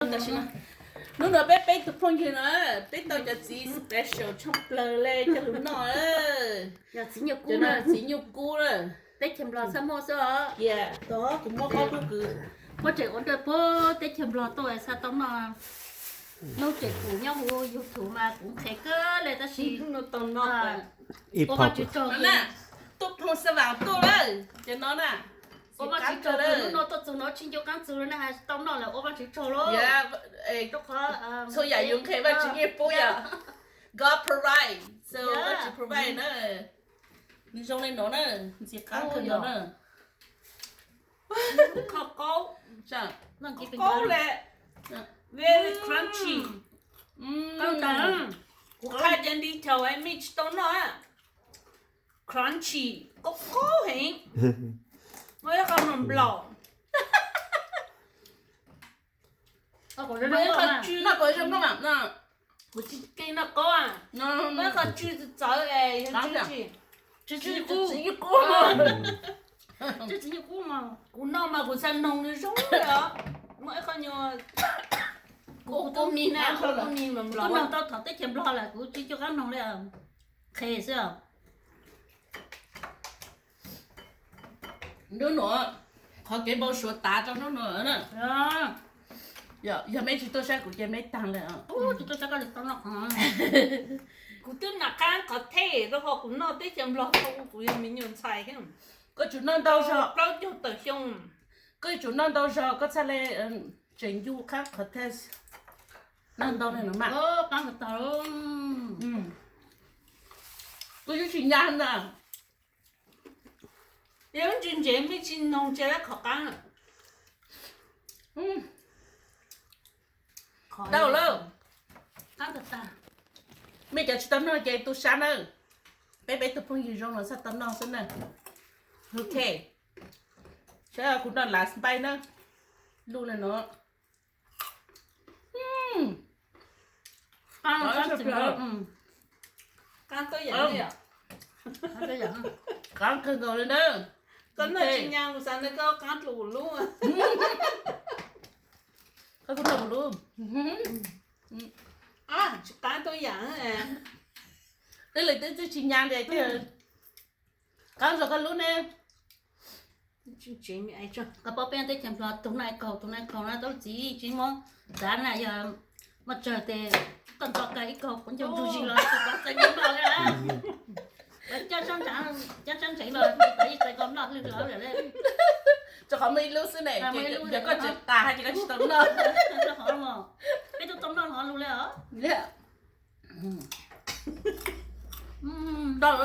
Hnub no peb peb tug phooj ywg no, peb tau cov txiv special tshaj plaws le coj lug noj. Txiv nyuj kub na, teb chaws Nplog txaj muag xwb os. Kuv muab qhov kub kws muab tseem ua dawj puag teb chaws Nplog tuaj xav tau noj. Hnub tseem kuv nyob huv YouTube mas kuv nqhis kawg le tab sis ua Vajtswv tsaug, tub phooj xav vam tuaj lawm ces no na, ua Vajtswv tsaug, hnub no tuaj txug no tsis nco qab txug le na, tau noj lawm ua Vajtswv tsaug lauj. Txhua yam yus nqhis Vajtswv yeej pub yom. God provide, so Vajtswv provide na. Nws zoo li no na, ntxim qab kawg no na. Qhov qaub, qaub le, very crunchy. Kuv qha cov detail mej tsis tau noj, crunchy, qaub qaub heev. Muaj ib qho nplaum. Kuv tsis keej noj qaub, muaj ib qho tsw txawv es yog tsw txiv nyuj qub, tsw txiv nyuj qub mas kuv noj mas kuv xav noog zoo li os. Muaj ib qho nyuag, kuv tub mis na, kuv tub mis mas nplaum, kuv tau thaum teb chaws Nplog lawm kuv tsis nco qab noog li, qhis xwb os. Hnub no qhov kev npau suav tav rau hnub no na. Yog mej tsis tuaj saib kuv ces mej taag le. Kuv twb noj qab qhov thej rau qhov kuv noj teb chaws Nplog tau kuv yog me nyuam ntxhais thiab. Koj tsum noj ntau zog, plaub caug tawm xyoo, koj tsum noj ntau zog koj txhaj le tseem ncu qab qhov thej. Noj ntau le no mas. Kuv yuav tsis nyas ntag. Yog ntsis ntsev mej tsis noog tsis lab khov qaab. Tau lawm. Mej cov tsis tau noj ces tu sab nawb. Peb peb tug phooj ywg zoo los txhaj tau noj xwb na. Ok. Saib kuv noj last bite na. Luj le no. Qaab kawg nkaus li na. Koj noj tsis nyas kuv xav ntawd koj qaab dlua kuv lub. Koj kuj noj kuv lub. Tsis qaab tuab yaam. Twb lwm twb tsis nyas tias qaab zog koj lub ne. Koj paub peb teb chaws Nplog tug noj ib kaug tug noj ib kaug na, tau txiv tsis muab txav na, yog muaj tsawg tes koj ntxo kag ib kaug kuv ncaug ntug zig los tsis paub txais noj li. Cab sab ntsev los tsis paub txais koj noj hwj hwv lawm. Rau qhov muaj ib lub xwb ne, yog koj tseem tas hais tias koj tsis tau noj. Peb tub tau noj hov lug li os. Tau.